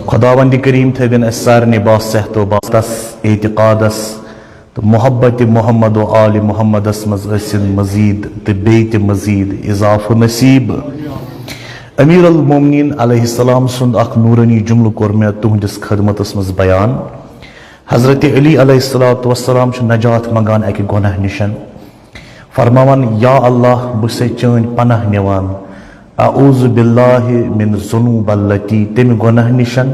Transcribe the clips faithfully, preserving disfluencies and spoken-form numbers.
خداوند کریم تھٲوِن اسہِ سارنٕے باصحت و باصحت اعتقادس تہٕ محبت محمد و آل محمدس منٛز ٲسِن مزید تہٕ بیٚیہِ تہِ مزید اضافہٕ نصیب۔ امیر المومنین علیہ السلام سُنٛد اکھ نورانی جملہٕ کوٚر مےٚ تُہنٛدِس خدمتس منٛز بیان۔ حضرت علی علیہ الصلوۃ والسلام چھُ نجات منٛگان اکہِ گۄناہ نِشن۔ فرماوان، یا اللہ، بہٕ چھُسے چٲنۍ پناہ نِوان، اعوذ باللہ من ذنوب التی، تمہِ گۄناہ نِشن،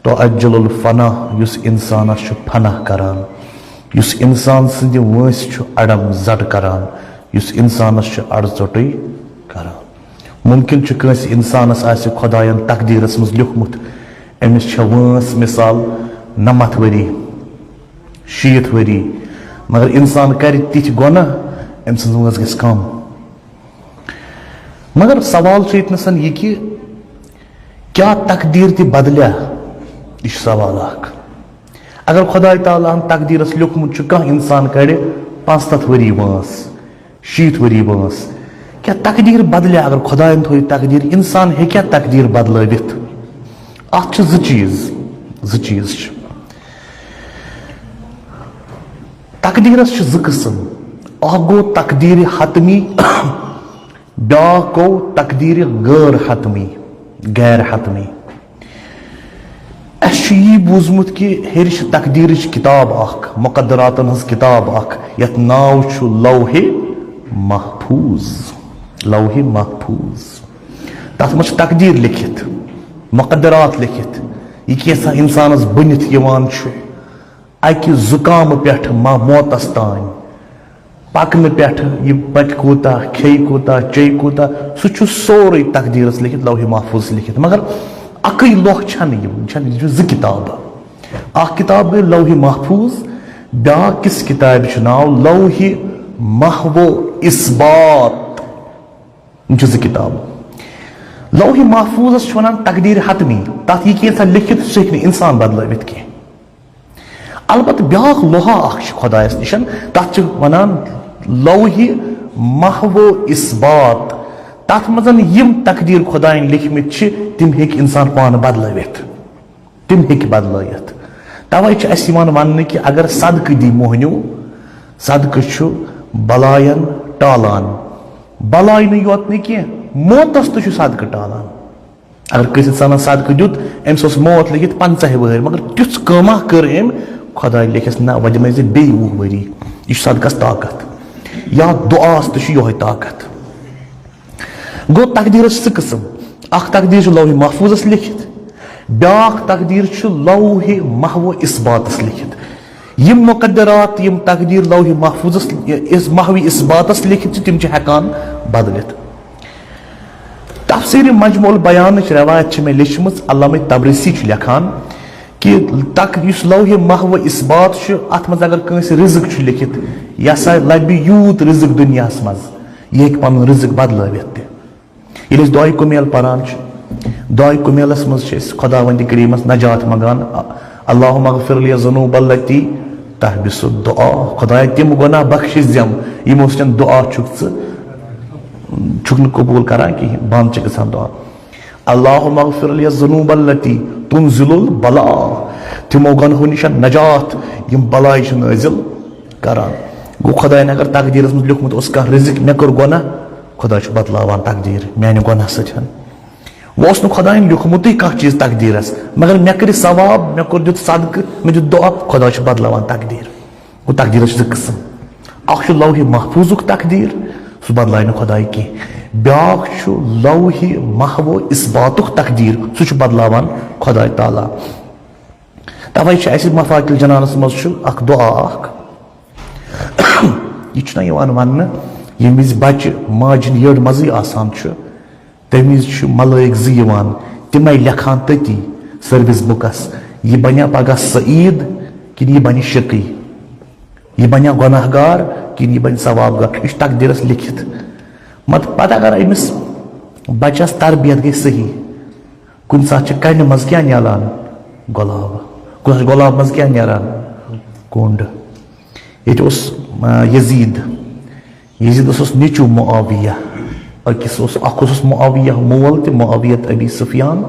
تعجل الفنا، یُس انسانس چھُ فنا کران، یُس انسان سٕنٛدِ وٲنٛسہِ چھُ اڑم زڑ کران، یُس انسانس چھُ اڑ ژوٚٹٕے کران۔ ممکن چھُ کٲنٛسہِ انسانس آسہِ خداین تقدیرس منٛز لیوٗکھمُت، أمِس چھےٚ وٲنٛس مثال نَمَتھ ؤری، شیٖتھ ؤری، مگر انسان کرِ تِتھۍ گۄناہ، أمۍ سٕنٛز وٲنٛس گژھِ کم۔ مگر سوال چھُ ییٚتنَس یہِ کہِ کیٛاہ تقدیٖر تہِ بدلیا؟ یہِ چھُ سوال اکھ۔ اگر خداے تعالیٰ ہن تقدیٖرس لیوٗکھمُت چھُ کانٛہہ انسان کرِ پانٛژتَتھ ؤری وٲنٛس، شیٖتھ ؤری وٲنٛس، کیٛاہ تقدیٖر بدلیا؟ اگر خداین تھٲو تقدیٖر، انسان ہیٚکیٛاہ تقدیٖر بدلٲوِتھ؟ اتھ چھِ زٕ چیٖز، زٕ چیٖز چھِ۔ تقدیٖرس چھِ زٕ قٕسم، اکھ گوٚو تقدیٖرِ حتمی، بیٛاکھ گوٚو تقدیٖرِ غٲر حتمی، غیر حتمی۔ اَسہِ چھُ یی بوٗزمُت کہِ ہیٚرِ چھِ تقدیٖرٕچ کِتاب اکھ، مقدراتن ہٕنٛز کِتاب اکھ، یَتھ ناو چھُ لوحِ محفوظ۔ لوحِ محفوظ۔ تَتھ منٛز چھِ تقدیٖر لیٚکھِتھ، مقدرات لیٚکھِتھ، یہِ کینٛژھا اِنسانَس بٔنِتھ یِوان چھُ، اَکہِ زُکامہٕ پٮ۪ٹھ ما-، موتَس تام، پکنہٕ پٮ۪ٹھٕ یہِ پکہِ کوٗتاہ، کھیٚیہِ کوٗتاہ، چیٚیہِ کوٗتاہ، سُہ چھُ سورُے تقدیٖرس لیٚکھِتھ، لوحِ محفوظس لیٚکھِتھ۔ مگر اَکٕے لوح چھَنہٕ یِم، چھَنہٕ، یہِ چھُ زٕ کِتابہٕ۔ اکھ کِتاب گٔے لوحِ محفوظ، بیٛاکھ کِس کِتابہِ چھُ ناو لوحِ محو اثبات۔ یِم چھِ زٕ کِتابہٕ۔ لوحِ محفوظس چھِ وَنان تقدیٖرِ حتمی، تَتھ یہِ کینٛژھا لیٚکھِتھ، سُہ ہیٚکہِ نہٕ اِنسان بدلٲوِتھ کینٛہہ۔ البتہٕ بیٛاکھ لوحہ اکھ چھُ خۄدایَس نِش، تَتھ چھِ وَنان لوحِ محو اثبات۔ تَتھ منٛز یِم تقدیٖر خۄدایَن لیٚکھمٕتۍ چھِ، تِم ہیٚکہِ اِنسان پانہٕ بدلٲوِتھ، تِم ہیٚکہِ بدلٲوِتھ۔ تَوَے چھُ اَسہِ یِوان وَننہٕ کہِ اگر صدقہٕ دی موہنیو، صدقہٕ چھُ بلایَن ٹالان، بلایَنٕے یوت نہٕ کینٛہہ، موتَس تہِ چھُ صدقہٕ ٹالان۔ اگر کٲنٛسہِ اِنسانَس صدقہٕ دیُت، أمِس اوس موت لیٚکھِتھ پنٛژاہہِ وٕہٕرۍ، مگر تیُتھ کٲمہ کٔر أمۍ، خۄداے لیٚکھٮ۪س، نہ، وۄنۍ دِمَے ژےٚ بیٚیہِ وُہ ؤری۔ یہِ چھُ صدقس طاقت۔ یا دُعاہَس تہِ چھُ یِہوٚے طاقت۔ گوٚو، تقدیٖرَس چھِ زٕ قٕسٕم۔ اَکھ تقدیٖر چھُ لوحِ محفوٗظَس لیٚکھِتھ، بیٛاکھ تقدیٖر چھُ لوحِ محو اثباتَس لیٚکھِتھ۔ یِم مقدرات، یِم تقدیٖر لوحِ محفوٗظَس، اس-، محو اثباتَس لیٚکھِتھ چھِ، تِم چھِ ہٮ۪کان بدلِتھ۔ تفسیٖرِ مجموع البیانٕچ رٮ۪وایت چھِ مےٚ لیٚچھمٕژ، علامہ طبرسی چھُ لیکھان کہِ تک-، یُس لوحِ محو اثبات چھُ، اَتھ منٛز اگر کٲنٛسہِ رِزق چھُ لیٚکھِتھ، یہِ ہسا لَبہِ یوٗت رِزق دُنیاہَس منٛز، یہِ ہیٚکہِ پَنُن رِزق بدلٲوِتھ تہِ۔ ییٚلہِ أسۍ دُعایہِ کُمیل پَران چھِ، دُعایہِ کُمیلَس منٛز چھِ أسۍ خۄداوندِ کریٖمَس نجات منٛگان، اللہم اغفر لی ذنوب التی تحبس الدعا، خۄدایا، تِم گۄناہ بخشِس زٮ۪م، یِمو سۭتۍ دُعا چھُکھ ژٕ، چھُکھ نہٕ قبوٗل کران کِہیٖنۍ، بنٛد چھِ گژھان دُعا۔ اللہم اغفر لی ذنوب التی تنزل البلا، تِمو گۄنہو نِش نجات، یِم بلاے چھِ نٲزِل کران۔ گوٚو، خۄدایَن اگر تقدیٖرَس منٛز لیوٗکھمُت اوس کانٛہہ رِزق، مےٚ کوٚر گۄناہ، خۄدا چھُ بدلاوان تقدیٖر میٛانہِ گۄناہ سۭتۍ۔ وۄنۍ اوس نہٕ خۄدایَن لیوٗکھمُتٕے کانٛہہ چیٖز تقدیٖرَس، مگر مےٚ کٔرۍ ثواب، مےٚ کوٚر، دیُت صدقہٕ، مےٚ دیُت دُعا، خۄدا چھُ بدلاوان تقدیٖر۔ گوٚو، تقدیٖرَس چھِ زٕ قٕسٕم، اَکھ چھُ لوحِ محفوٗظُک تقدیٖر، سُہ بدلایہِ نہٕ خۄداے کینٛہہ، بیٛاکھ چھُ لوحِ محو اثباتُک تقدیٖر، سُہ چھُ بدلاوان خۄداے تعالیٰ۔ تَوَے چھُ اَسہِ مفاتیح الجنانَس منٛز چھُ اَکھ دُعا اَکھ، یہِ چھُنہ یِوان وَننہٕ، ییٚمہِ وِزِ بَچہِ ماجہِ ہِنٛدِ یٔڈ منٛزٕے آسان چھُ، تَمہِ وِزِ چھِ ملٲیِک زٕ یِوان، تِمَے لیکھان تٔتی سٔروِس بُکَس، یہِ بَنیا پَگاہ سعیٖد کِنہٕ یہِ بَنہِ شقی، یہِ بَنیا گۄناہ گار کِنہٕ یہِ بَنہِ ثواب گار، یہِ چھُ تقدیٖرَس لیکھِتھ۔ مت-، پَتہٕ اگر أمِس بَچَس تربیت گٔے صحیح، کُنہِ ساتہٕ چھِ کَنہِ منٛز کیٛاہ نیران؟ گۄلاب۔ کُنہِ ساتہٕ چھِ گۄلاب منٛز کیٛاہ نیران؟ کوٚنٛڈ۔ ییٚتہِ اوس، آ، یزید۔ یزیدس اوس نیٚچو معاویہ۔ أکِس اوس، اکھ اوسُس معاویہ مول تہِ، معاویہ ابی سفیان۔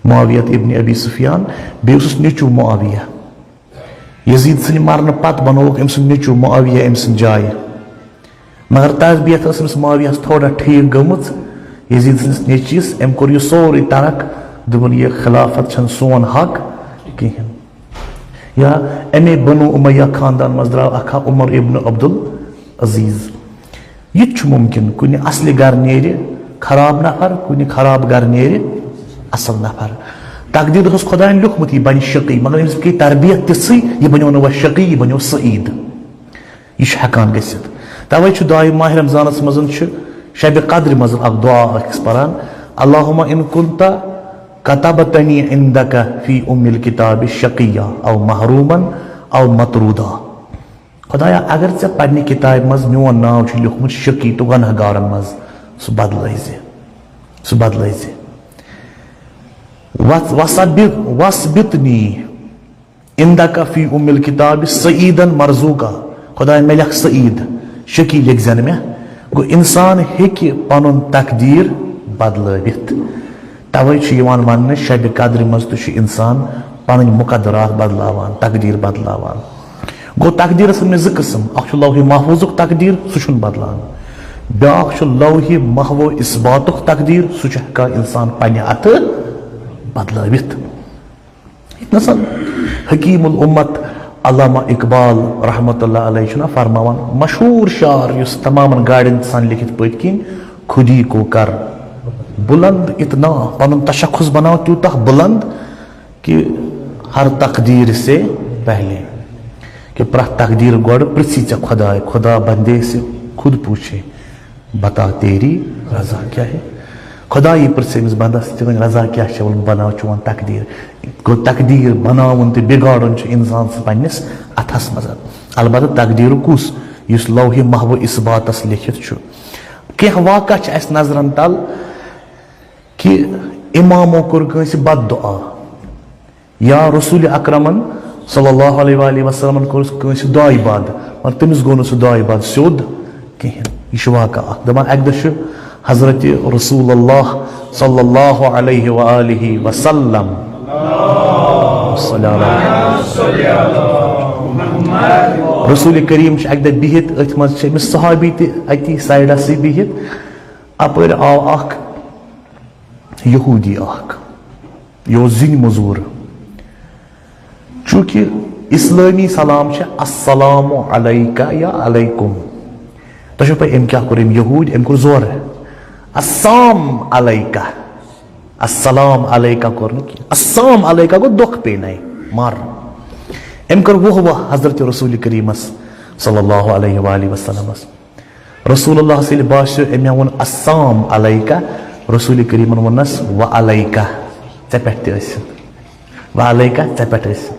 معاویہ ابن ابی سفیان، بیٚیہِ اوسُس نیٚچوٗ معاویہ۔ یزید سٕنٛدِ مرنہٕ پتہٕ بنووُکھ أمۍ سُنٛد نیٚچوٗ معاویہ أمۍ سٕنٛدِ جایہِ۔ مگر تربیت ٲس أمِس معاویہس تھوڑا ٹھیٖک گٔمٕژ۔ یزید سٕنٛدِس نیٚچوِس أمۍ کوٚر یہِ سورُے ترک، دوٚپُن، "یہِ خلافت چھَنہٕ سون حق کِہیٖنۍ۔" یا اَمے بنو امیہ خاندان منٛز درٛاو اکھ عمر ابن عبدالعزیز۔ یہِ تہِ چھُ مُمکِن، کُنہِ اصلہِ گرٕ نیرِ خراب نفر، کُنہِ خراب گرٕ نیرِ اصل نفر۔ تقدیٖرس اوس خۄدایَن لیوٗکھمُت، یہِ بنہِ شقی، مگر أمِس گٔے تربیت تِژھٕے، یہِ بنیو نہٕ وۄنۍ شقی، یہِ بنیو سعید۔ یہِ چھُ ہٮ۪کان گٔژھِتھ۔ توے چھُ دۄیہِ ماہِ رمضانس منٛز چھُ شبِ قدرِ منٛز اکھ دعا أکِس پران، "اللہم ان کنت کتبتنی عندک فی ام الکتاب شقیا او محروما او مطرودا۔" خدایا، اگر ژےٚ پننہِ کتابہِ منٛز میون ناو چھُ لیوٗکھمُت شقی تہٕ گۄناہ گارن منٛز، سُہ بدلٲیزِ، سُہ بدلٲیزِ۔ وَس-، وَسَبِت-، وَسْبِتْنِی عِنْدَکَ فِی اُمِّ الْکِتَابِ سَعِیدًا مَرْزُوقًا۔ خدایا، مےٚ لیکھ سعید، شقی لیکھ زٮ۪نہٕ مےٚ۔ گوٚو، انسان ہیٚکہِ پنُن تقدیٖر بدلٲوِتھ۔ توے چھُ یِوان وننہٕ، شبِ قدرِ منٛز تہِ چھُ انسان پنٕنۍ مقدرات بدلاوان، تقدیٖر بدلاوان۔ گوٚو، تقدیٖرس منٛز مےٚ زٕ قٕسم، اکھ چھُ لوحِ محفوظُک تقدیٖر، سُہ چھُنہٕ بدلان۔ بیٛاکھ چھُ لوحِ محو اثباتُک تقدیٖر، سُہ چھُ ہٮ۪کان انسان پننہِ اَتھٕ بدلٲوِتھ۔ ییٚتہِ نَسَن حکیم الامت علامہ اقبال رحمت اللہ علیہ چھُنہ فرماوان، مشہوٗر شعر یُس تمامن گاڑٮ۪ن چھُ آسان لیکھِتھ پٔتۍ کِنۍ، "خودی کو کر بلند اتنا"، پنُن تشخص بناو تیوٗتاہ بلند کہ ہر تقدیر سے پہلے، کہ پرٛٮ۪تھ تقدیر گۄڈٕ پرٛژھی ژےٚ خداے، خدا بندے سے خود پوچھے، بتا تیری رضا کیا ہے۔ خدایی پرٛژھِ أمِس بندس، "چٲنۍ رضا کیٛاہ چھےٚ؟ وَلہٕ بہٕ بناو چون تقدیر۔" گوٚو، تقدیر بناوُن تہٕ بگاڑُن چھُ انسان سٕنٛدِ پننِس اتھس منٛز۔ البتہ تقدیٖرُک کُس؟ یُس لوحِ محو اثباتس لیکھِتھ چھُ۔ کینٛہہ واقعہ چھِ اسہِ نظرن تل کہ امامو کوٚر کٲنٛسہِ بد دعا، یا رسول اکرمن صلی اللہ علیہ وآلہ وسلمن کوٚر کٲنٛسہِ دعایہِ بد، مگر تٔمِس گوٚو نہٕ سُہ دعایہِ بد سیوٚد کِہیٖنۍ۔ یہِ چھُ واقعہ اکھ۔ دپان، اکہِ دۄہ چھُ حضرت رسول اللہ صلی اللہ علیہ وآلہ وسلم، رسول کریم چھُ اکہِ دۄہ بِہِتھ، أتھۍ منٛز چھِ أمِس صحابی تہِ اتی سایڈسٕے بِہِتھ۔ اپٲرۍ آو اکھ یہودی اکھ، یہِ اوس زِنۍ مٔزوٗر۔ چونکہ اسلٲمی سلام چھِ السلام علیکہ یا علیکم۔ تۄہہِ چھو پَے أمۍ کیٛاہ کوٚر؟ أمۍ یہوٗدۍ، أمۍ کوٚر زورٕ، "السام علیکہ۔" السلام علیکہ کوٚر نہٕ کینٛہہ، السام علیکہ گوٚو دۄکھ پیٚیہِ نَے، مَر۔ أمۍ کٔر وُہ وُہ حضرت رسول کریٖمس صلی اللہ علیہ وآلہ وسلمس۔ رسول اللہ صلی اللہ علیہ وسلم ووٚن، "السام علیکہ۔" رسول کریٖمن ووٚننس، "و علیکہ، ژےٚ پٮ۪ٹھ تہِ ٲسِن۔ و علیکہ، ژےٚ پٮ۪ٹھ ٲسِن۔"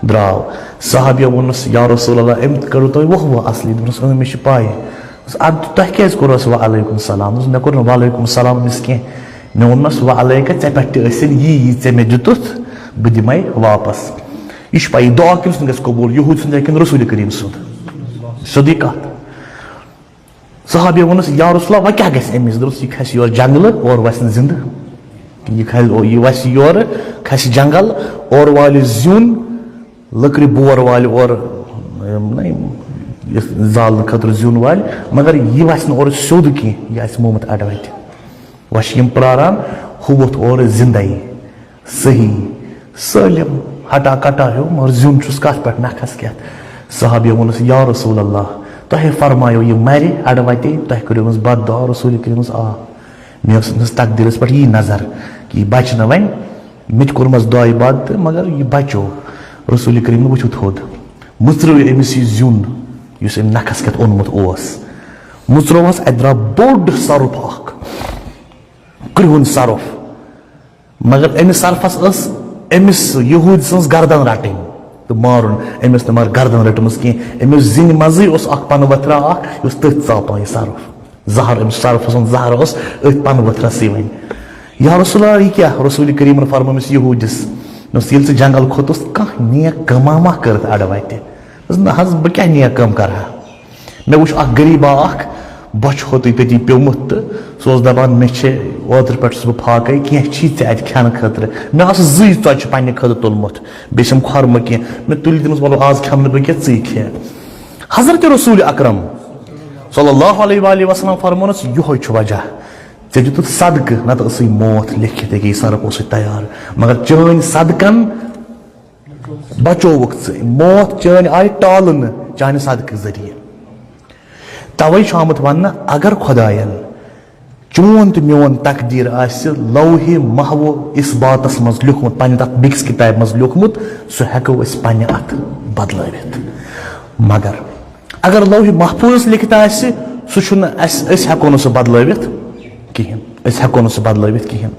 درٛاو۔ صحابیو ووٚننس، "یا رسول اللہ، أمۍ کٔرٕو تۄہہِ وُہ وُہ اصلی؟" دوٚپنس، "اۭں، مےٚ چھِ پَے۔" دوٚپنس، "اَدٕ تۄہہِ کیٛازِ کوٚروٕ اَسہِ و علیکم السلام؟" دوٚپنس، "مےٚ کوٚر نہٕ و علیکم السلام أمِس کینٛہہ۔ مےٚ ووٚننس، 'و علیکہ، ژےٚ پٮ۪ٹھ تہِ ٲسِن، یی، یی ژےٚ مےٚ دیُتُتھ، بہٕ دِمَے واپس۔'" یہِ چھُ پَیی، دعا کٔمۍ سُنٛد گژھِ قبوٗل، یہوٗدۍ سُنٛد یا کِنہٕ رسول کریٖم سُنٛد؟ سیوٚدُے کَتھ۔ صحابی ووٚنُس، "یا رسول اللہ، وۄنۍ کیٛاہ گژھِ أمِس؟" دوٚپُس، "یہِ کھسہِ یورٕ جنگلہٕ، اورٕ وَسہِ نہٕ زِندٕ۔ یہِ کھسہِ، یہِ وَسہِ یورٕ، کھسہِ جنگل، اورٕ والہِ زیُن، لٔکرِ بور والہِ اورٕ، یِم نہ یِم یَتھ زالنہٕ خٲطرٕ زیُن والہِ، مگر یہِ وَسہِ نہٕ اورٕ سیوٚد کینٛہہ، یہِ آسہِ مومُت اَڈٕ وَتہِ۔ وۄنۍ چھِ یِم پرٛاران، ہُہ ووٚتھ اورٕ زِندَے، صحیح، سٲلِم، ہٹا کٹا ہیوٗ، مگر زیُن چھُس کَتھ پٮ۪ٹھ نَکھَس کٮ۪تھ؟" صحابی ووٚنُس، "یا رسول اللہ، تۄہے فرمایو یہِ مَرِ اَڈٕ وَتے، تۄہہِ کٔرِو أمِس بد دعا، رسول کریٖمَس آ۔" مےٚ ٲس أمِس تقدیٖرَس پٮ۪ٹھ یی نظر کہِ یہِ بَچہِ نہٕ وۄنۍ، مےٚ تہِ کوٚرمَس دۄیہِ بد تہٕ مگر یہِ بَچو۔ رسول کریٖمن وٕچھُتھ تھوٚد، مُژرٲو أمِس یہِ زیُن یُس أمۍ نَکھَس کٮ۪تھ اوٚنمُت اوس۔ مُژرووہَس، اَتہِ درٛاو بوٚڑ سۄرُپھ اَکھ، کرٛہُن سۄرُپھ۔ مگر أمِس سۄرپھَس ٲس أمِس یہوٗدۍ سٕنٛز گردن رَٹٕنۍ تہٕ مارُن۔ أمۍ ٲس نہٕ مگر گردن رٔٹمٕژ کینٛہہ، أمۍ اوس زِنہِ منٛزٕے اوس اَکھ پَنہٕ ؤتھرا اَکھ، یہِ اوس تٔتھۍ ژاپان یہِ سۄرُپھ۔ زہر، أمِس سۄرپھَس ہُنٛد زہر اوس أتھۍ پَنہٕ ؤتھرَسٕے وۄنۍ۔ "یا رسول اللہ، یہِ کیٛاہ؟" رسول کریٖمن فرموو أمِس یہوٗدِس، دوٚپنَس، "ییٚلہِ ژٕ جنگل کھوٚتُس، کانٛہہ نیک کٲما مہ کٔرٕتھ اَڈٕ وَتہِ؟" دوٚپُس، "نہ حظ، بہٕ کیٛاہ نیک کٲم کَرٕ ہا؟ مےٚ وٕچھ اَکھ غریٖبا اَکھ، بۄچھِ ہوتُے تٔتی پیوٚمُت، تہٕ سُہ اوس دَپان، "مےٚ چھِ، اوترٕ پٮ۪ٹھ چھُس بہٕ فاقے، کینٛہہ چھی ژےٚ اَتہِ کھٮ۪نہٕ خٲطرٕ؟" مےٚ آسہٕ زٕے ژۄچہِ پنٛنہِ خٲطرٕ تُلمُت، بیٚیہِ چھَم خۄرمہٕ کینٛہہ۔ مےٚ تُلۍ تٔمِس، "وَلہٕ، آز کھٮ۪مہٕ نہٕ بہٕ کینٛہہ، ژٕے کھےٚ۔" حضرت رسول اکرم صلی اللہ علیہ وآلہ وسلم فرمونَس، "یِہوٚے چھُ وجہ، ژےٚ دیُتُتھ صدقہٕ، نَتہٕ ٲسٕے موت لیکھِتھ، ییٚکیٛاہ یہِ سرُپھ اوسُے تیار، مگر چٲنۍ صدقن بچووُکھ ژٕ، موت چٲنۍ آیہِ ٹالنہٕ چانہِ صدقہٕ ذٔریعہٕ۔" توے چھُ آمُت وننہٕ، اگر خۄداین چون تہٕ میون تقدیر آسہِ لوحِ محو اثباتس منٛز لیوٗکھمُت، پننہِ تتھ بیٚکِس کتابہِ منٛز لیوٗکھمُت، سُہ ہٮ۪کو أسۍ پننہِ اتھٕ بدلٲوِتھ۔ مگر اگر لوحِ محفوظس لیکھِتھ آسہِ، سُہ چھُنہٕ اسہِ، أسۍ ہٮ۪کو نہٕ سُہ بدلٲوِتھ کِہینۍ، أسۍ ہٮ۪کو نہٕ سُہ بدلٲوِتھ کِہینۍ۔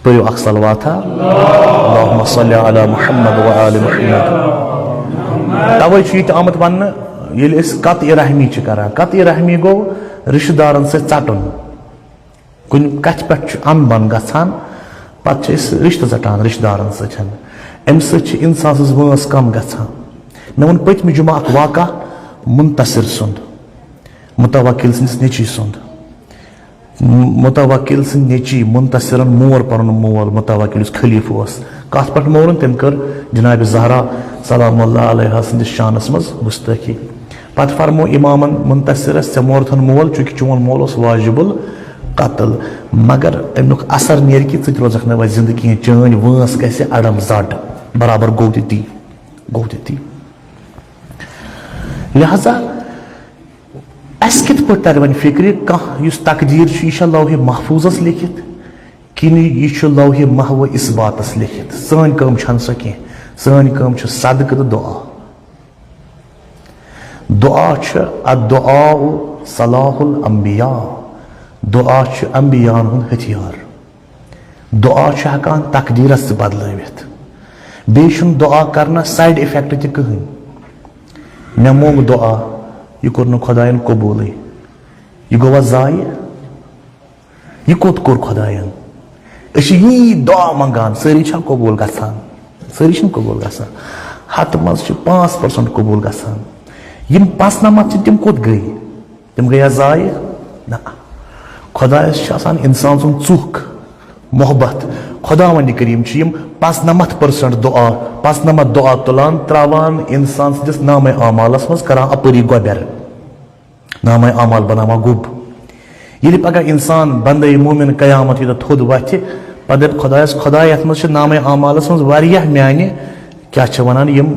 پٔرِو اکھ صلواتھا، اللہم صلی علی محمد و آل محمد۔ توے چھُ یہِ تہِ آمُت وننہٕ، ییٚلہِ أسۍ قطع رحمی چھِ کران، قطع رحمی گوٚو رشتہٕ دارن سۭتۍ ژٹُن۔ کُنہِ کتھِ پٮ۪ٹھ چھُ ان بن گژھان، پتہٕ چھِ أسۍ رشتہٕ ژٹان رشتہٕ دارن سۭتۍ۔ امہِ سۭتۍ چھِ انسان سٕنز وٲنٛس کم گژھان۔ مےٚ ووٚن پٔتمہِ جمعہ اکھ واقعہ منتصر سُنٛد، متوکل سٕنٛدِس نیٚچوۍ سُنٛد۔ متوکل سٕنٛدۍ نیٚچی منتصرن مور پنُن مول متوکل یُس خلیفہٕ اوس۔ کتھ پٮ۪ٹھ مورُن؟ تٔمۍ کٔر جناب زہرا سلام اللہ علیہا سٕنٛدِس شانس منٛز گستٲخی۔ پتہٕ فرمو امامن منتصرس، "ژےٚ مورتھن مول، چونکہ چون مول اوس واجب القتل، مگر امیُک اثر نیرِ کہِ ژٕ تہِ روزکھ نہٕ وۄنۍ زندٕ کینٛہہ، چٲنۍ وٲنٛس گژھِ اڑم زٹ، برابر گوٚو تہِ تی، گوٚو تہِ تی۔" لہذا اسہِ کِتھ پٲٹھۍ ترِ وۄنۍ فکرِ، کانٛہہ یُس تقدیر چھُ، یہِ چھا لوحِ محفوظس لیکھِتھ کِنہٕ یہِ چھُ لوحِ محو اثباتس لیکھِتھ؟ سٲنۍ کٲم چھَنہٕ سۄ کینٛہہ۔ سٲنۍ کٲم چھِ صدقہٕ تہٕ دعا۔ دعا چھُ، الدعاء سلاح الانبیاء، دعا چھُ انبیاءن ہُنٛد ہتھیار۔ دعا چھُ ہٮ۪کان تقدیرس تہِ بدلٲوِتھ۔ بیٚیہِ چھُنہٕ دعا کرنس side effect تہِ کٕہٕنۍ۔ مےٚ مونگ دعا، یہِ کوٚر نہٕ خۄداین قبوٗلٕے، یہِ گوٚوا ضایع؟ یہِ کوٚت کوٚر خۄداین؟ أسۍ چھِ یی دعا منگان، سٲری چھا قبوٗل گژھان؟ سٲری چھِنہٕ قبوٗل گژھان۔ ہتہٕ منٛز چھِ پانٛژھ percent قبوٗل گژھان۔ یِم پانٛژنمتھ چھِ، تِم کوٚت گٔے؟ تِم گٔیا ضایع؟ نہ۔ خۄدایس چھِ آسان انسان سُنٛد ژُکھ، محبت۔ خۄداوندِ کریم چھِ یِم پانٛژنمتھ percent دعا، پانٛژنمتھ دعا تُلان، تراوان انسان سٕنٛدِس نامہ اعمالس منٛز، کران اپٲری گۄبٮ۪ر۔ نامہ اعمال بناوان گوٚب۔ ییٚلہِ پگاہ انسان بندے مومن قیامت یوٗتاہ تھوٚد وتھِ، پتہٕ دپہِ خۄدایس، "خۄدایا، یتھ منٛز چھِ نامہ اعمالس منٛز واریاہ میانہِ، کیٛاہ چھِ ونان، یِم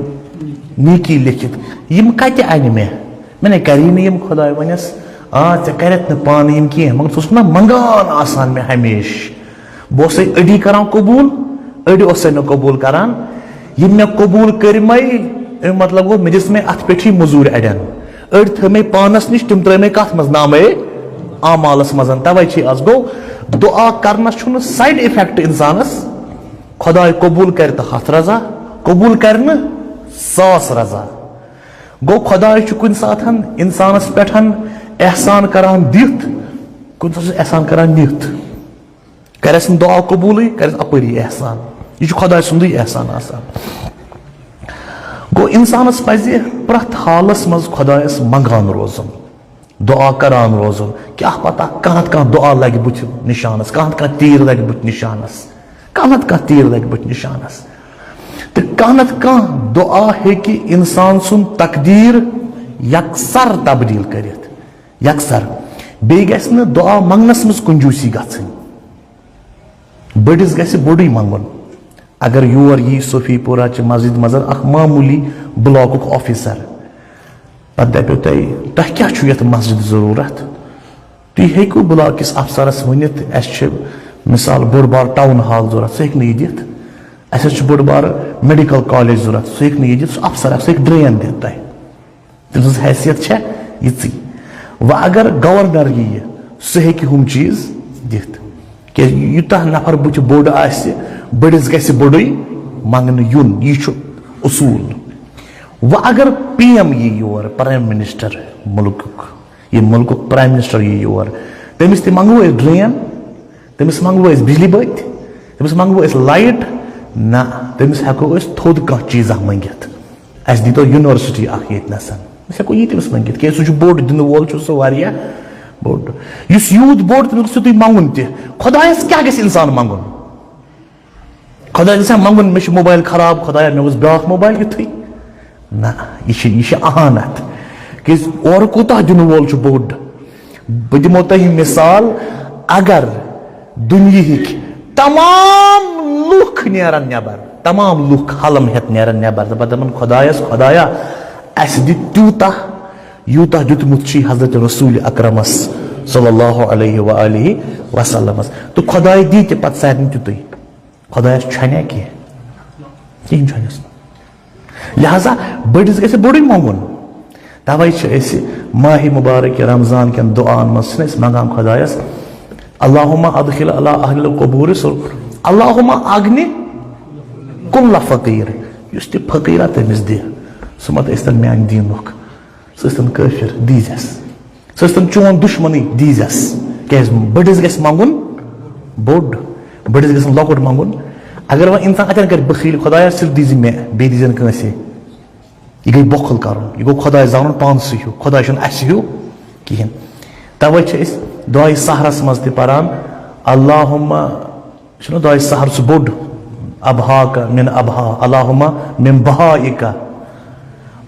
نیکی لیکھِتھ، یِم کتہِ انہِ مےٚ؟ مےٚ نے کری نہٕ یِم خۄداے ونٮ۪س، آ، ژےٚ کرٮ۪تھ نہٕ پانہٕ یِم کینٛہہ، مگر ژٕ اوسُکھ نا منگان آسان مےٚ ہمیشہِ؟" بہٕ اوسَے أڑی کران قبوٗل، أڑۍ اوسَے نہٕ قبوٗل کران۔ یِم مےٚ قبوٗل کٔرۍ مَے، اَمیُک مطلب گوٚو، مےٚ دِژ مَے اَتھ پٮ۪ٹھٕے موٚزوٗرۍ اَڑٮ۪ن۔ أڑۍ تھٲے مَے پانَس نِش، تِم ترٛٲے مَے کَتھ منٛز؟ نامَے اعمالَس منٛز۔ تَوَے چھِ آز گوٚو، دُعا کرنَس چھُنہٕ side effect اِنسانَس۔ خۄداے قبوٗل کرِ تہٕ ہَتھ رضا، قبوٗل کرِ نہٕ ساس رضا۔ گوٚو، خۄداے چھُ کُنہِ ساتَن اِنسانَس پٮ۪ٹھ احسان کران دِتھ، کُنہِ ساتہٕ چھُ احسان کران نِتھ۔ کرٮ۪س نہٕ دعا قبوٗلٕے، کرٮ۪س اپٲری احسان۔ یہِ چھُ خۄداے سُنٛدٕے احسان آسان۔ گوٚو، اِنسانَس پَزِ پرٛٮ۪تھ حالَس منٛز خۄدایَس منٛگان روزُن، دعا کران روزُن۔ کیٛاہ پتہ، کانٛہہ نَتہٕ کانٛہہ دعا لَگہِ بُتھِ نِشانَس، کانٛہہ نَتہٕ کانٛہہ تیٖر لَگہِ بُتھِ نِشانَس، کانٛہہ نَتہٕ کانٛہہ تیٖر لَگہِ بُتھِ نِشانَس۔ تہٕ کانٛہہ نَتہٕ کانٛہہ دعا ہیٚکہِ اِنسان سُنٛد تقدیٖر یَکسَر تبدیٖل کٔرِتھ۔ یَکسَر۔ بیٚیہِ گژھِ نہٕ دُعا منٛگنَس منٛز کنجوٗسی گژھٕنۍ۔ بٔڑِس گژھِ بوٚڑُے منٛگُن۔ اگر یور یی صوفی پورہ چہِ مسجد منٛز اکھ معموٗلی بلاکُک آفیسر، پتہٕ دَپیو تۄہہِ، "تۄہہِ کیٛاہ چھُو یَتھ مسجد ضروٗرت؟" تُہۍ ہیٚکِو بلاک کِس افسرس ؤنِتھ، "اَسہِ چھِ مثال بوٚڑ بار ٹاوُن ہال ضروٗرت"، سُہ ہیٚکہِ نہٕ یہِ دِتھ۔ "اَسہِ حظ چھُ بوٚڑ بار میڈیکل کالج ضروٗرت"، سُہ ہیٚکہِ نہٕ یہِ دِتھ۔ سُہ افسر اکھ، سُہ ہیٚکہِ ڈرین دِتھ تۄہہِ۔ تٔمۍ سٕنٛز حیثیت چھےٚ یِژٕے۔ وۄنۍ اگر گورنر یِیہِ، سُہ ہیٚکہِ ہُم چیٖز دِتھ۔ کیٛازِ یوٗتاہ نفر بُتھِ بوٚڑ آسہِ، بٔڑِس گژھِ بوٚڑُے منٛگنہٕ یُن، یہِ چھُ اصوٗل۔ وۄنۍ اگر پی ایم یِیہِ یور، پرایم منسٹر مُلکُک، یہِ مُلکُک پرایم منسٹر یِیہِ یور، تٔمِس تہِ منٛگو أسۍ ڈرین، تٔمِس منٛگو أسۍ بجلی بٔتۍ، تٔمِس منٛگو أسۍ لایٹ؟ نہ، تٔمِس ہٮ۪کو أسۍ تھوٚد کانٛہہ چیٖزا مٔنٛگِتھ۔ اَسہِ دیٖتو یونیورسٹی اکھ ییٚتہِ نَسَن۔ أسۍ ہٮ۪کو یہِ تٔمِس مٔنٛگِتھ، کیٛازِ سُہ چھُ بوٚڑ، دِنہٕ وول چھُ سُہ واریاہ بوٚڑ۔ یُس یوٗت بوٚڑ، تٔمِس گوٚژھ تیُتُے منٛگُن تہِ۔ خۄدایَس کیٛاہ گژھِ اِنسان منٛگُن؟ خۄدایَس گژھِ منٛگُن، مےٚ چھُ موبایِل خراب، خۄدایا، مےٚ اوس بیٛاکھ موبایِل یُتھُے۔ نہ، یہِ چھِ، یہِ چھِ اہانت۔ کیٛازِ اورٕ کوٗتاہ دِنہٕ وول چھُ بوٚڑ۔ بہٕ دِمو تۄہہِ مِثال، اگر دُنیہٕکۍ تمام لُکھ نیرن نٮ۪بر، تمام لُکھ حلم ہٮ۪تھ نیرن نٮ۪بر، دَپن، دَپن، خۄدایَس، خۄدایا، اَسہِ دِ تیوٗتاہ، یوٗتاہ دیُتمُت چھُے حضرت رسول اکرمس صلی اللہ علیہ و آلہ وسلمس۔ تہٕ خۄداے دی تہِ پتہٕ سارنٕے تیُتُے۔ خۄدایَس چھَنہٕ کینٛہہ، کِہیٖنۍ چھُنہٕ۔ لہذا بٔڑِس گژھِ بوٚڑُے منٛگُن۔ توے چھِ أسۍ ماہِ مُبارک رمضان کٮ۪ن دُعاہن منٛز چھِنہٕ أسۍ منٛگان خۄدایَس، اللہم ادخل علی اہل القبور سر-، اللہم اغنِ کل فقیر، یُس تہِ فقیرا تٔمِس دِ، سُہ مت ٲسۍتن میانہِ دیٖنُک، سُہ ٲسۍتن کٲفِر، دیٖزٮ۪س۔ سُہ ٲسۍتن چون دُشمنٕے، دیٖزٮ۪س۔ کیٛازِ؟ بٔڑِس گژھِ منٛگُن بوٚڑ، بٔڑِس گژھِ نہٕ لۄکُٹ منٛگُن۔ اگر وۄنۍ اِنسان اَتٮ۪ن کرِ بخیٖل، خۄدایا، صرف دیٖزِ مےٚ، بیٚیہِ دیٖزٮ۪ن کٲنٛسے۔ یہِ گٔے بۄکھل کرُن، یہِ گوٚو خۄداے زانُن پانسٕے ہیوٗ، خۄداے چھُنہٕ اَسہِ ہیوٗ کِہیٖنۍ۔ توے چھِ أسۍ دُعایہِ سحرس منٛز تہِ پران، اللہم، چھُنہٕ دُعایہِ سحر سُہ بوٚڑ، ابہاک من ابہا، اللہم من بہائک۔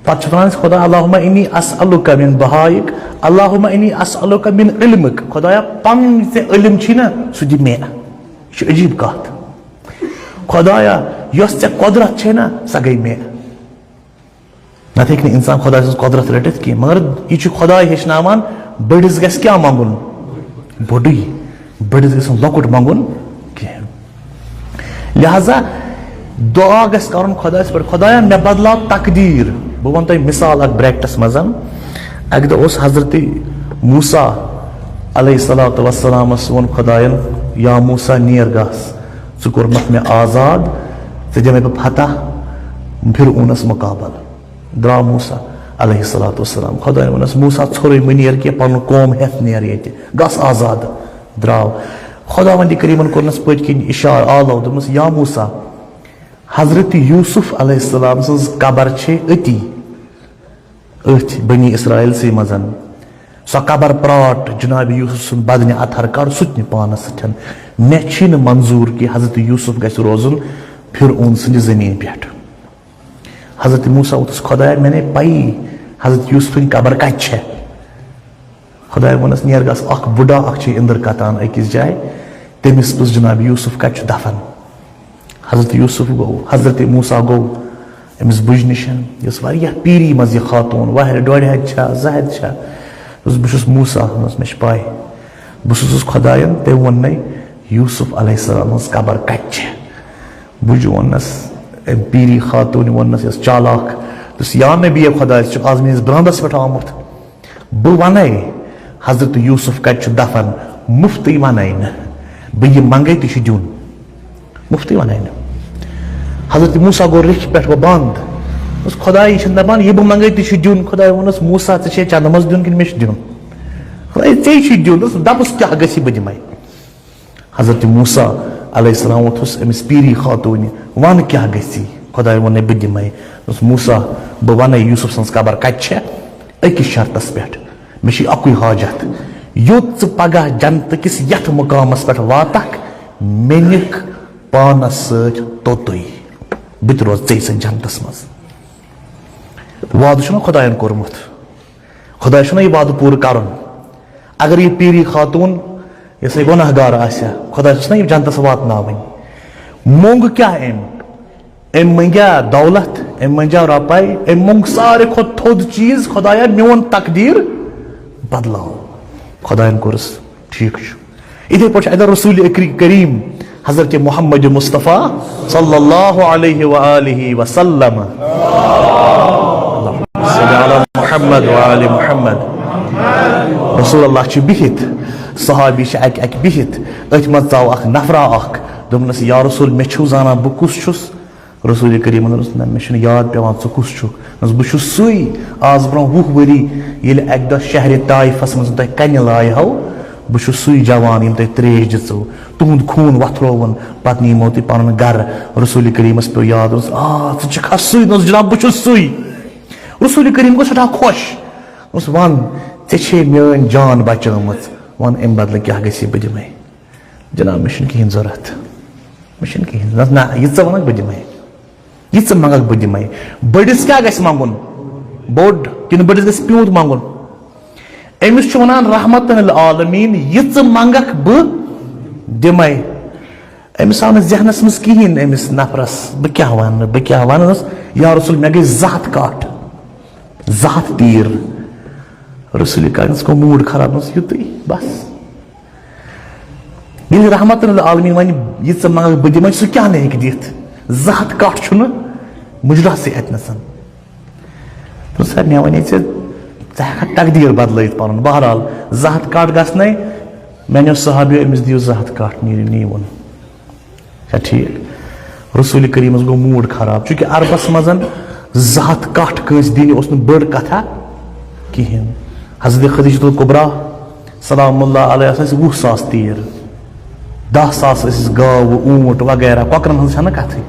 پتہٕ چھِ وَنان أسۍ، خۄدا، اللہم انی اسألک من بہائک، اللہم انی اسألک من علمک۔ خۄدایا، پنُن یہِ ژےٚ علم چھی نا، سُہ دِ مےٚ۔ یہِ چھِ عجیٖب کتھ۔ خۄدایا، یۄس ژےٚ قۄدرت چھے نا، سۄ گٔے مےٚ۔ نتہٕ ہیٚکہِ نہٕ انسان خۄداے سٕنٛز قۄدرت رٔٹِتھ کینٛہہ۔ مگر یہِ چھُ خۄداے ہیٚچھناوان، بٔڑِس گژھِ کیٛاہ منٛگُن؟ بوٚڑُے۔ بٔڑِس گژھِ نہٕ لۄکُٹ منٛگُن کینٛہہ۔ لہذا دُعا گژھِ کرُن خۄدایَس پٮ۪ٹھ، خۄدایا، مےٚ بدلاو تقدیٖر۔ بہٕ وَنہٕ تۄہہِ مثال اکھ bracketس منٛز۔ اکہِ دۄہ اوس حضرت موسیٰ علیہ الصلوۃ والسلامس ووٚن خۄدایَن، یا موسیٰ، نیر گژھ، ژٕ کوٚرمَتھ مےٚ آزاد، ژٕ دِ مےٚ بہٕ فتح فرعونس مقابل۔ درٛاو موسیٰ علیہ الصلوۃ والسلام۔ خۄدایَن ووٚنُس، موسیٰ، ژھوٚرُے مہٕ نیر کینٛہہ، پنُن قوم ہٮ۪تھ نیر ییٚتہِ، گژھ آزاد۔ درٛاو۔ خۄداوندِ کریٖمن کوٚرنس پٔتۍ کِنۍ اشارٕ، آلو، دوٚپنس، یا موسیٰ، حضرت یوسف علیہ السلام سٕنٛز قبر چھے أتی، أتھۍ بنی اسرائیل سٕے منٛز۔ سۄ قبر پراٹ، جناب یوسف سُنٛد بدنِ اطہر کڑ، سُہ تہِ نہِ پانس سۭتۍ۔ مےٚ چھی نہٕ منظور کہِ حضرت یوسف گژھِ روزُن فرعون سٕنٛدِ زمین پٮ۪ٹھ۔ حضرت موسیٰ ووٚتھُس، خۄدایا، مےٚ نے پَیی حضرت یوسفٕنۍ قبر کَتہِ چھےٚ۔ خۄدایا ووٚنُس، نیر گژھ، اکھ بُڈا اکھ چھے أنٛدٕر کتان أکِس جایہِ، تٔمِس پرٛژھ جناب یوسف کَتہِ چھُ دفن۔ حضرت یوسف گوٚو، حضرت موسیٰ گوٚو أمِس بُجہِ نِش، یۄس واریاہ پیٖری منٛز یہِ خاتوٗن، وہرِ ڈۄڈِ ہتہِ چھا، زٕ ہتہِ چھا۔ دوٚپُس، بہٕ چھُس موسیٰ، دوٚپُس، مےٚ چھِ پَے۔ بہٕ چھُس خۄدایَن، تٔمۍ ووٚن مےٚ یوسف علیہ السلام ہٕنٛز قبر کَتہِ چھےٚ۔ بُجہِ ووٚننَس، أمۍ پیٖری خاتوٗنہِ ووٚننَس، یۄس چالاک، دوٚپُس، یا نبی خۄداے، ژٕ چھُکھ آز میٛٲنِس برٛانٛدَس پٮ۪ٹھ آمُت۔ بہٕ وَنَے حضرت یوسف کَتہِ چھُ دفن، مُفتٕے وَنَے نہٕ۔ بہٕ یہِ منٛگَے تہِ چھُ دیُن۔ مُفتٕے وَنَے نہٕ۔ حضرت موسیٰ گوٚو ریٚکھِ پٮ۪ٹھ وۄنۍ بنٛد۔ دوٚپُس، خۄداے، یہِ چھُنہٕ دَپان، یہِ بہٕ منٛگَے تہِ چھُ دیُن۔ خۄداے ووٚنُس، موسیٰ، ژےٚ چھے چنٛدٕ منٛز دیُن کِنہٕ مےٚ چھُ دیُن؟ خۄداے، ژےٚ چھُے دیُن۔ دوٚپُس، دَپُس کیٛاہ گژھِ، بہٕ دِمَے۔ حضرت موسیٰ علیہ السلام ووٚتھُس أمِس پیٖری خاتوٗنہِ، وَن کیٛاہ گژھی؟ خۄداے ووٚن، ہے، بہٕ دِمَے۔ دوٚپُس، موسیٰ، بہٕ وَنَے یوسف سٕنٛز قبر کَتہِ چھےٚ، أکِس شرطَس پٮ۪ٹھ۔ مےٚ چھُے اَکُے حاجت، یوٚت ژٕ پگاہ جنتہٕ کِس یَتھ مُقامَس پٮ۪ٹھ واتَکھ، مےٚ نِکھ پانَس سۭتۍ توٚتُے۔ بہٕ تہِ روزٕ ژےٚ سۭتۍ جنتَس منٛز۔ وعدٕ چھُنہ خۄدایَن کوٚرمُت۔ خۄدایَس چھُنہ یہِ وعدٕ پوٗرٕ کَرُن۔ اگر یہِ پیٖری خاتوٗن یۄسَے گۄناہ گار آسہِ ہا، خۄدایَس چھُنہ یہِ جنتَس واتناوٕنۍ۔ موٚنٛگ کیٛاہ أمۍ؟ أمۍ مٔنٛگیا دولت، أمۍ مٔنٛگیا رۄپَے، أمۍ موٚنٛگ ساروی کھۄتہٕ تھوٚد چیٖز، خۄدایا، میون تقدیٖر بدلاو۔ خۄدایَن کوٚرُس، ٹھیٖک چھُ۔ یِتھے پٲٹھۍ چھُ اَتٮ۪ن رسول اکری-، کریم حضرت محمد مصطفیٰ صلی اللہ علیہ و آلہ وسلم۔ اللہم صل علی محمد و آل محمد۔ رسول اللہ چھِ بِہِتھ، صحابی چھِ اَکہِ اَکہِ بِہِتھ، أتھۍ منٛز ژاو اکھ نفرا اکھ، دوٚپنَس، یا رسول، مےٚ چھُو زانان بہٕ کُس چھُس؟ رسول کریٖمن دوٚپنَس، نہ، مےٚ چھُنہٕ یاد پٮ۪وان ژٕ کُس چھُکھ۔ دوٚپنَس، بہٕ چھُس سُے، آز برونٛہہ وُہ ؤری ییٚلہِ اَکہِ دۄہ شہرِ طائفس منٛز تۄہہِ کَنہِ لایہِ ہو، بہٕ چھُس سُے جوان ییٚمۍ تۄہہِ ترٛیش دِژٕو، تُہُنٛد خوٗن وۄتھرووُن، پتہٕ نِمو تُہۍ پنُن گرٕ۔ رسول کریٖمس پیوٚو یاد، دوٚپنَس، آ، ژٕ چھُکھ ہا سُے؟ دوٚپنَس، جناب، بہٕ چھُس سُے۔ رسول کریم گوٚو سٮ۪ٹھاہ خۄش۔ دوٚپُس، "وَن، ژےٚ چھے میٲنۍ جان بچٲمٕژ، وَن، اَمہِ بدلہٕ کیٛاہ گژھی، بہٕ دِمے۔" "جناب، مےٚ چھُنہٕ کِہیٖنۍ ضوٚرتھ، مےٚ چھُنہٕ کِہیٖنۍ۔" "نہ، نہ، یہِ ژٕ وَنکھ، بہٕ دِمے، یہِ ژٕ منٛگکھ، بہٕ دِمے۔" بٔڑِس کیٛاہ گژھِ منٛگُن؟ بوٚڑ، کِنہٕ بٔڑِس گژھِ پیوٗنت منٛگُن؟ أمِس چھُ وَنان، "رحمتن للعالمین، یہِ ژٕ منٛگکھ، بہٕ دِمے۔" أمِس آو نہٕ ذہنس منٛز کِہیٖنۍ، أمِس نفرس، "بہٕ کیٛاہ وَنہٕ، بہٕ کیٛاہ وَنہٕ؟" دوٚپُس، "یا رسول، مےٚ گٔے زٕ ہَتھ کَٹھ، زٕ ہَتھ تیٖر۔" رسول کریمس گوٚو موٗڈ خراب، دوٚپُس، "یُتُے، بس۔" ییٚلہِ رحمتن للعالمین وَنہِ، "یہِ ژٕ منٛگکھ، بہٕ دِمے، سُہ کیٛاہ نہٕ ہیٚکہِ دِتھ؟ زٕ ہَتھ کَٹھ چھُنہٕ مُجراسٕے اَتہِ نَسَن۔" دوٚپُس، "سر، مےٚ وَنے ژےٚ، ژٕ ہٮ۪ککھ تقدیٖر بدلٲیِتھ پَنُن۔ بہرحال، زٕ ہَتھ کَٹھ گژھنَے، مےٚ نیوٗ صحابیو، أمِس دِیِو زٕ ہَتھ کَٹھ، نیٖرِو، نِیوُن۔" اچھا، ٹھیٖک۔ رسول کریمس گوٚو موٗڈ خراب، چونکہ عربس منٛز زٕ ہَتھ کَٹھ کٲنٛسہِ دِنہِ اوس نہٕ بٔڑ کتھا کِہیٖنۍ۔ حضرت خدیجۃ الکبریٰ سلام اللہ علیہَس ٲسۍ وُہ ساس تیٖر، دَہ ساس ٲسِس گاوٕ، اوٗنٹ وغیرہ، کۄکرن ہٕنٛز چھنہٕ کتھٕے۔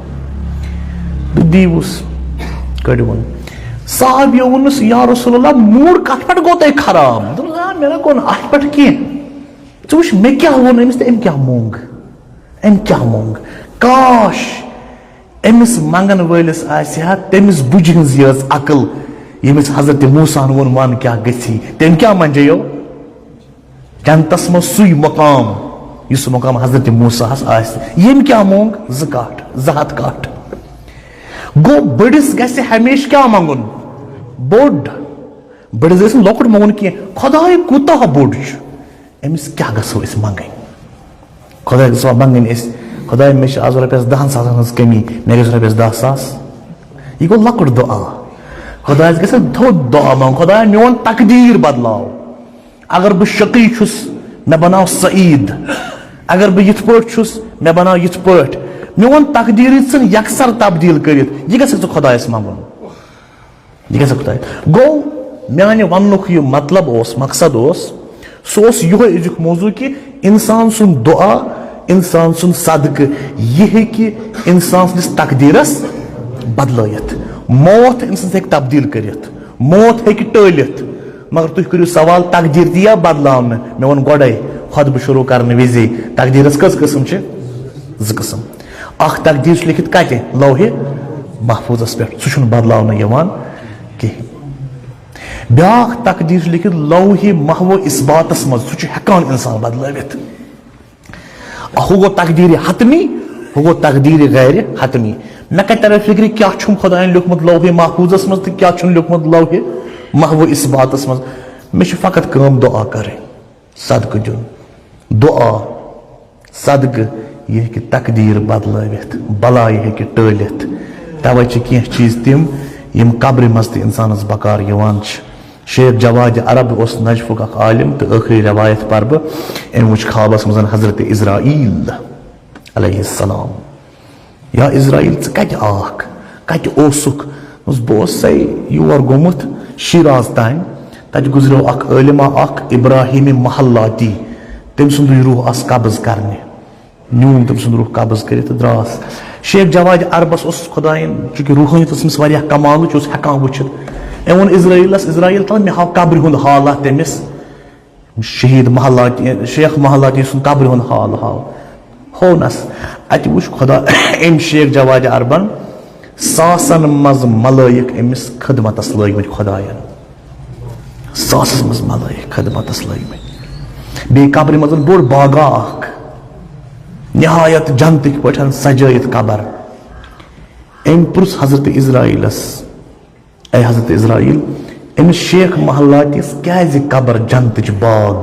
دوٚپ، "دیٖوُس، کٔڑِوُن۔" صحابیو ووٚنُس، "یا رسول اللہ، موٗڈ کتھ پٮ۪ٹھ گوٚو تۄہہِ خراب؟" دوٚپُس، "آ، مےٚ نہ گوٚو نہٕ اتھ پٮ۪ٹھ کینٛہہ۔ ژٕ وٕچھ، مےٚ کیٛاہ ووٚن أمِس تہٕ أمۍ کیٛاہ موٚنگ؟" أمۍ کیٛاہ موٚنگ؟ کاش أمِس منٛگن وٲلِس آسہِ ہا تٔمِس بُجہِ ہٕنٛز یٲژ عقل، ییٚمِس حضرت موسیٰ ہن ووٚن، "وَن کیٛاہ گژھی؟" تٔمۍ کیٛاہ منجیو؟ جنتس منٛز سُے مقام، یُس مقام حضرت موسیٰ ہس آسہِ۔ ییٚمۍ کیٛاہ موٚنگ؟ زٕ کٹھ، زٕ ہتھ کٹھ۔ گوٚو، بٔڑِس گژھِ ہمیشہِ کیٛاہ منٛگُن؟ بوٚڑ۔ بٔڑِس گژھِ نہٕ لۄکُٹ منٛگُن کینٛہہ۔ خۄداے کوٗتاہ بوٚڑ چھُ، أمِس کیٛاہ گژھو أسۍ منٛگٕنۍ؟ خۄداے گژھوا منٛگٕنۍ أسۍ، "خۄداے، مےٚ چھِ آز رۄپیَس دَہَن ساسَن ہٕنٛز کٔمی، مےٚ گژھِ رۄپیَس دَہ ساس"؟ یہِ گوٚو لۄکُٹ دُعا۔ خۄدایَس گژھِ تھوٚد دُعا منٛگُن، "خۄدایا، میون تقدیٖر بدلاو۔ اگر بہٕ شقی چھُس، مےٚ بناو سعیٖد۔ اگر بہٕ یِتھ پٲٹھۍ چھُس، مےٚ بناو یِتھ پٲٹھۍ۔ میون تقدیٖرٕے ژھٕن یکسر تبدیٖل کٔرِتھ"۔ یہِ گژھِ ژٕ خۄدایَس منٛگُن۔ یہِ گژھِ خۄداے۔ گوٚو، میانہِ وننُک یہِ مطلب اوس، مقصد اوس، سُہ اوس یِہوٚے أزیُک موضوع کہِ انسان سُنٛد دُعا، انسان سُنٛد صدقہٕ، یہِ ہیٚکہِ انسان سٕنٛدِس تقدیٖرس بدلٲیِتھ۔ موت انسان ہیٚکہِ تبدیٖل کٔرِتھ، موت ہیٚکہِ ٹٲلِتھ، مگر تُہۍ کٔرِو سوال، تقدیٖر تہِ یِیا بدلاونہٕ؟ مےٚ ووٚن گۄڈَے، خۄطبہٕ شروع کرنہٕ وِزے، تقدیٖرس کٔژ قٕسم چھِ؟ زٕ قٕسم۔ اکھ تقدیٖر چھُ لیٚکھِتھ کتہِ؟ لوحِ محفوظس پٮ۪ٹھ، سُہ چھُنہٕ بدلاونہٕ یِوان کِہیٖنۍ۔ بیٛاکھ تقدیٖر چھُ لیٚکھِتھ لوحِ محو اثباتس منٛز، سُہ چھُ ہٮ۪کان انسان بدلٲوِتھ۔ ہُہ گوٚو تقدیٖرِ حتمی، ہُہ گوٚو تقدیٖرِ غیر حتمی۔ مےٚ کتہِ ترِ فکرِ کیٛاہ چھُم خۄدایَن لیوٚکھمُت لوحِ محفوظس منٛز تہٕ کیٛاہ چھُنہٕ لیوٚکھمُت لوحِ محو اثباتس منٛز؟ مےٚ چھِ فقط کٲم دُعا کرٕنۍ۔ صدقہٕ دیُن، دُعا، صدقہٕ، یہِ ہیٚکہِ تقدیٖر بدلٲوِتھ، بلایہِ ہیٚکہِ ٹٲلِتھ۔ توے چھِ کینٛہہ چیٖز تِم، یِم قبرِ منٛز تہِ اِنسانَس بکار یِوان چھِ۔ شیخ جواد عرب اوس نجفُک اکھ عالم، تہٕ ٲخری روایت پرٕ بہٕ، أمۍ وُچھ خوابَس منٛز حضرت عزرائیل علیہ السلام۔ یا عزرائیل، ژٕ کتہِ آکھ؟ کتہِ اوسُکھ؟ دوٚپُس، بہٕ اوسسَے یور گوٚمُت شیراز تام۔ تتہِ گُزریو اکھ عٲلمہ اکھ ابراہیم محلاتی، تٔمۍ سُنٛدُے روح آس قبض کرنہِ۔ نیوٗن تٔمۍ سُنٛد روح قبض کٔرِتھ تہٕ درٛاس۔ شیخ جواد عربس اوس خۄدایَن، چونکہ روحٲنیت ٲس أمِس واریاہ کمالٕچ، اوس ہٮ۪کان وٕچھِتھ۔ أمۍ ووٚن عزرائیلس، "عزرائیل، تَلہٕ مےٚ ہاو قبرِ ہُنٛد حالات تٔمِس۔" شہید محلاتی، شیخ محلاتی سُنٛد قبرِ ہُنٛد حال ہاو۔ ہونس، اتہِ وُچھ خۄدا أمۍ شیخ جواد عربن ساسن منٛز ملٲیِک أمِس خدمتس لٲگۍ مٕتۍ خۄداین۔ ساسس منٛز ملٲیِک خدمتس لٲگۍ مٕتۍ۔ بیٚیہِ قبرِ منٛز بوٚڑ باغا اکھ، نہایت جنتٕکۍ پٲٹھۍ سجٲیِتھ قبر۔ أمۍ پرُژھ حضرت عزرائیلس، "اے حضرت عزرائیل، أمِس شیخ محلاتِس کیازِ قبر جنتٕچ باغ؟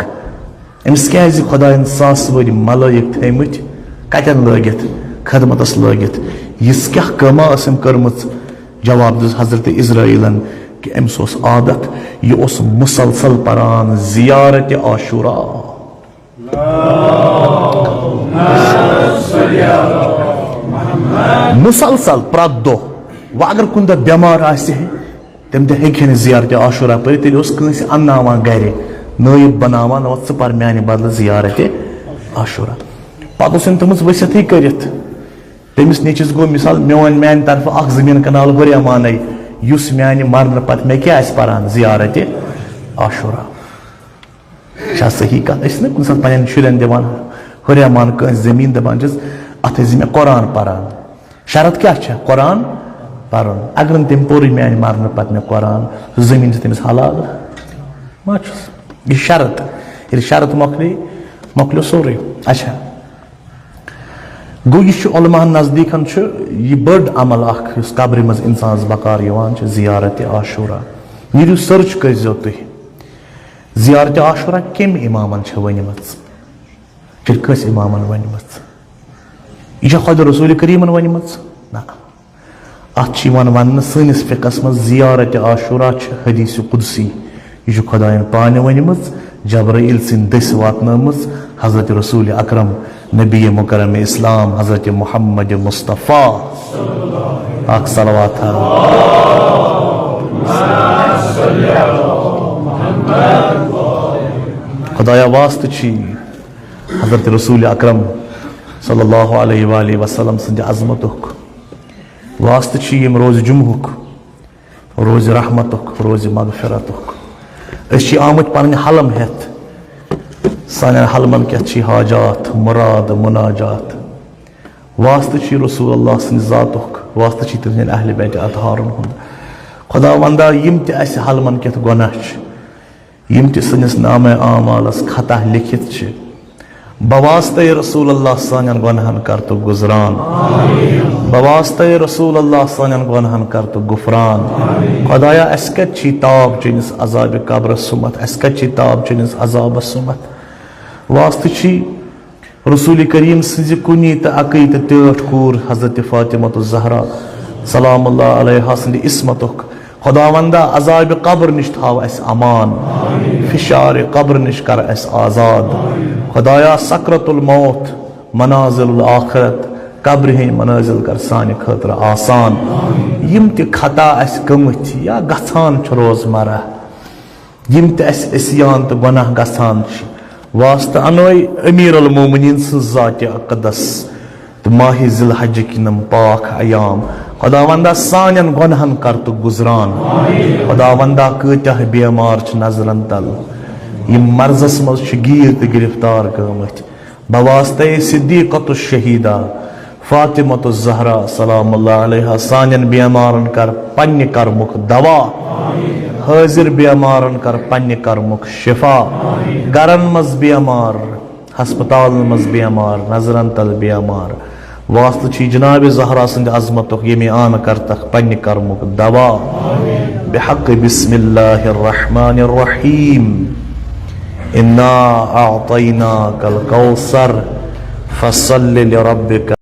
أمِس کیازِ خۄدایَن ساس ؤدۍ ملٲیِک تھٲومٕتۍ؟ کتٮ۪ن لٲگِتھ؟ خدمتس لٲگِتھ۔ یِژھ کیاہ کٲما ٲس أمۍ کٔرمٕژ؟" جواب دِژ حضرت عزرائیلن کہِ أمِس اوس عادت، یہِ اوس مسلسل پران زیارت عاشورہ۔ مسلسل پرٛٮ۪تھ دۄہ۔ وۄنۍ اگر کُنہِ دۄہ بٮ۪مار آسہِ ہے، تَمہِ دۄہ ہیٚکہِ ہے نہٕ زیارت عاشورہ پٔرِتھ، تیٚلہِ اوس کٲنٛسہِ اَنناوان گرِ، نٲیِب بَناوان، "وَلہٕ ژٕ پَر میٛانہِ بدلہٕ زیارت عاشورہ۔" پَتہٕ اوس أمۍ تھٲومٕژ ؤسِتھٕے کٔرِتھ۔ تٔمِس نیٚچِس گوٚو مِثال، میون، میٛانہِ طرفہٕ اَکھ زٔمیٖن کَنال ہُریمانَے، یُس میانہِ مرنہٕ پتہٕ مےٚ کیٛاہ آسہِ پران؟ زیارت عاشورہ۔ چھا صحیح کتھ؟ أسۍ چھِنہ کُنہِ ساتہٕ پننٮ۪ن شُرٮ۪ن دِوان ہُریمان کٲنٛسہِ زٔمیٖن، دپان چھِس، "اتھ ٲسۍ زِ مےٚ قرآن پران۔" شرط کیٛاہ چھےٚ؟ قرآن پرُن۔ اگر نہٕ تٔمۍ پوٚرُے میانہِ مرنہٕ پتہٕ مےٚ قرآن، سُہ زٔمیٖن چھِ تٔمِس حلال؟ ما چھُس۔ یہِ شرط، ییٚلہِ شرط مۄکلے، مۄکلیو سورُے۔ اچھا، گوٚو، یہِ چھُ علماہن نزدیٖکن چھُ یہِ بٔڑ عمل اکھ، یُس قبرِ منٛز اِنسانس بکار یِوان چھِ، زیارت عاشورہ۔ نیٖرِو search کٔرۍزیو تُہۍ، زیارت عاشورہ کٔمۍ اِمامن چھےٚ ؤنمٕژ؟ تیٚلہِ کٲنٛسہِ اِمامن ؤنمٕژ؟ یہِ چھےٚ خۄدا رسول کریٖمن ؤنمٕژ؟ نہ۔ اتھ چھِ یِوان وننہٕ سٲنِس فقہس منٛز، زیارت عاشورہ چھِ حدیث قدسی۔ یہِ چھُ خۄدایَن پانہِ ؤنمٕژ، جبرائیل سٕنٛدِ دٔسۍ واتنٲومٕژ حضرت رسول اکرم، نبی مکرم اسلام حضرت محمد مصطفیٰ۔ اکھ صلوات ہا۔ خۄدایا، واسطہٕ چھی حضرت رسول اکرم صلی اللہ علیہ وآلہ وسلم سٕنٛدِ عظمتُک، واسطہٕ چھی ییٚمہِ روزِ جمعہُک، روزِ رحمتُک، روزِ مغفرتُک۔ أسۍ چھِ آمٕتۍ پنٕنۍ حلم ہٮ۪تھ۔ سانٮ۪ن حلمن کٮ۪تھ چھی حاجات، مراد، مناجات۔ واسطہٕ چھی رسول اللہ سٕنٛدِ ذاتُک، واسطہٕ چھی تٔمۍ سٕنٛدِ اہلِ بیتِ اطہارن ہُنٛد۔ خۄداوندا، یِم تہِ اَسہِ حلمن کٮ۪تھ گۄناہ چھِ، یِم تہِ سٲنِس نامہ اعمالس خطا لیکھِتھ چھِ، بواسطے رسول اللہ سانٮ۪ن گۄناہن کر تو گُزران۔ بواسطے رسول اللہ سانٮ۪ن گۄناہن کر تو غفران۔ خۄدایا، اَسہِ کتہِ چھی تاب چٲنِس عذابِ قبرس سُمتھ؟ اَسہِ کتہِ چھی تاب چٲنِس عذابس سُمتھ؟ واسطہٕ چھی رسول کریم سٕنٛزِ کُنی تہٕ اَکٕے تہٕ ٹٲٹھ کوٗر حضرت فاطمہ الزہرا سلام اللہ علیہا سٕنٛدِ عصمتُک۔ خۄداوندا، عذابِ قبر نِش تھاو اَسہِ امان، فشارِ قبر نِش کر اَسہِ آزاد۔ خۄدایا، سکرت الموت، منازل الآخرت، قبرِ ہٕنٛدۍ منازل کر سانہِ خٲطرٕ آسان۔ یِم تہِ خطا اَسہِ گٔمٕتۍ یا گژھان چھِ روزمرہ، یِم تہِ اَسہِ عصیان تہٕ گۄناہ گژھان چھِ، واسطہٕ اَنوے امیر المومنین سٕنٛز ذاتِ اقدس تہٕ ماہِ ذی الحجٕکۍ یِم پاک ایام۔ خۄداوندا، سانٮ۪ن گۄناہن کر تہٕ گُزران۔ خۄداوندا، کۭتیاہ بیمار چھِ نظرن تل، یِم مرضس منٛز چھِ گیٖر تہٕ گرفتار گٔمٕتۍ۔ بواسطے صدیقۃ الشہیدہ فاطمۃ الزہرا سلام اللہ علیہا سانٮ۪ن بیمارن کر پننہِ کرمُک دوا، حٲضِر بیمارن کر پننہِ کرمُک شفا، گرن منٛز بیمار، ہسپتالن منٛز بیمار، نظرن تل بیمار، واسطہٕ چھی جناب زہرا سٕنٛدِ عظمتُک، ییٚمہِ آنہٕ کرتکھ پننہِ کرمُک دوا۔ بحق بسم اللہ الرحمن الرحیم، انا اعطیناک الکوثر، فصل لربک۔